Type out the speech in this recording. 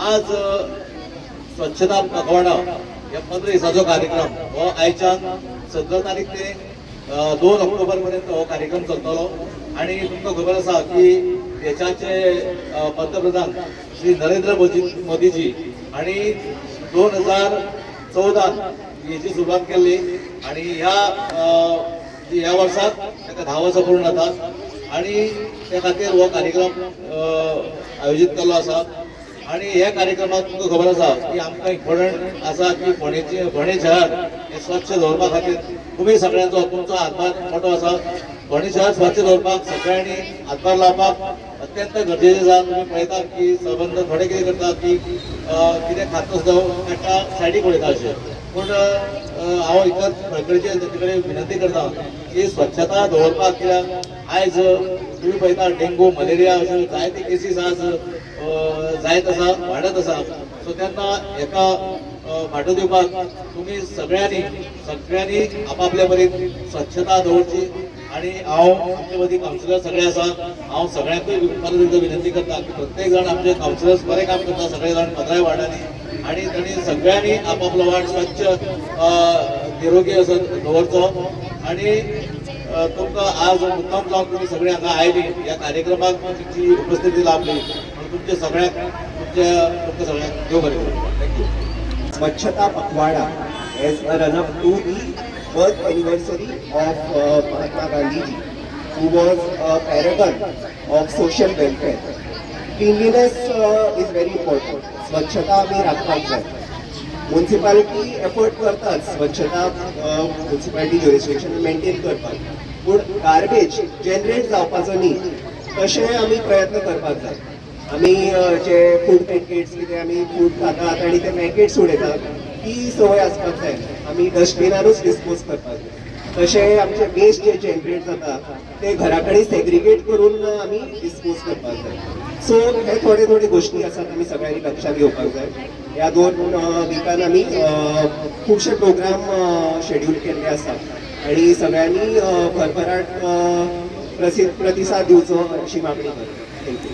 आज स्वच्छता पखवाडा ह्या 15 दिसाचो कार्यक्रम हो आयच्यान 17 तारीख ते 2 ऑक्टोबर पर्यंत हो कार्यक्रम चलतलो. आणि तुमकां खबर आसा की देशाचे पंतप्रधान श्री नरेंद्र मोदी मोदीजी आणि 2014 हेची सुरवात केल्ली आणि ह्या वर्साक ताका 10 वर्सां पूर्ण जातात आणि त्या खातीर हो कार्यक्रम आयोजीत केल्लो आसा. आणि ह्या कार्यक्रमात तुमकां खबर आसा की आमकां इम्पॉर्टंट आसा की फोंडेचे, फोंडें शहर हें स्वच्छ दवरपा खातीर तुमी सगळ्यांचो, तुमचो हातभार मोठो आसा. फोंडें शहर स्वच्छ दवरपाक सगळ्यांनी हातभार लावपाक अत्यंत गरजेचें आसा. तुमी पळयतात की सबंद थोडे कितें करतात की कितें खाता सुद्दां काडटा, सायडीक उडयता अशें. पूण हांव एकच कळकळीचे तांचे कडेन विनंती करता की स्वच्छता दवरपाक, कित्याक आयज तुमी पळयता डेंगू, मलेरिया अश्यो जायते केसीस आज जायत आसा, वाडत आसा. सो तेन्ना हेका फाटो दिवपाक तुमी सगळ्यांनी सगळ्यांनी आपापल्या परीन स्वच्छता दवरची. आणि हांव, आमचे मदीं कावन्सिलर सगळे आसा, हांव सगळ्यांकूय परत एकदा विनंती करता की प्रत्येक जाण, आमचे कावन्सिलर्स बरें काम करता सगळे जाण 15 वार्डांनी आणि तांणी सगळ्यांनी आपापलो वार्ड स्वच्छ, निरोगी असो दवरचो. आणि तुमकां आज मुद्दाम जावन तुमी सगळे हांगा आयली, ह्या कार्यक्रमाक तुमची उपस्थिती लाभली म्हणून तुमचे सगळ्यांक तुमच्या तुमकां सगळ्यांक देव बरें करूं. Thank you. Swachhata Pakhwada as a run-up to the birth anniversary of Mahatma Gandhi ji, who was a paragon of social welfare. Cleanliness is very important. स्वच्छता आमी राखपाक जाय. मुन्सिपालिटी एफर्ट करतात स्वच्छता मुन्सिपालिटी ज्युरिस्डिक्शन मेंटेन करपाक, पूण garbage generate जावपाचो न्ही तशें आमी प्रयत्न करपाक जाय. आमी जे फूड पॅकेट्स कितें आमी फूड खातात आनी ते पॅकेट्स उडयतात, ती संवय आसपाक जाय. आमी डस्टबिनारूच डिस्पोज करपाक जाय. तशें आमचे वेस्ट जे जनरेट जाता ते घरा कडेन सेग्रिगेट करून आमी डिस्पोज करपाक जाय. सो हे थोडे थोडे गोश्टी आसात, आमी सगळ्यांनी लक्षात घेवपाक जाय. ह्या 2 विकान आमी खुबशे प्रोग्राम शेड्यूल केल्ले आसात आनी सगळ्यांनी भरभराट प्रतिसाद दिवचो अशी मागणी करता. Thank you.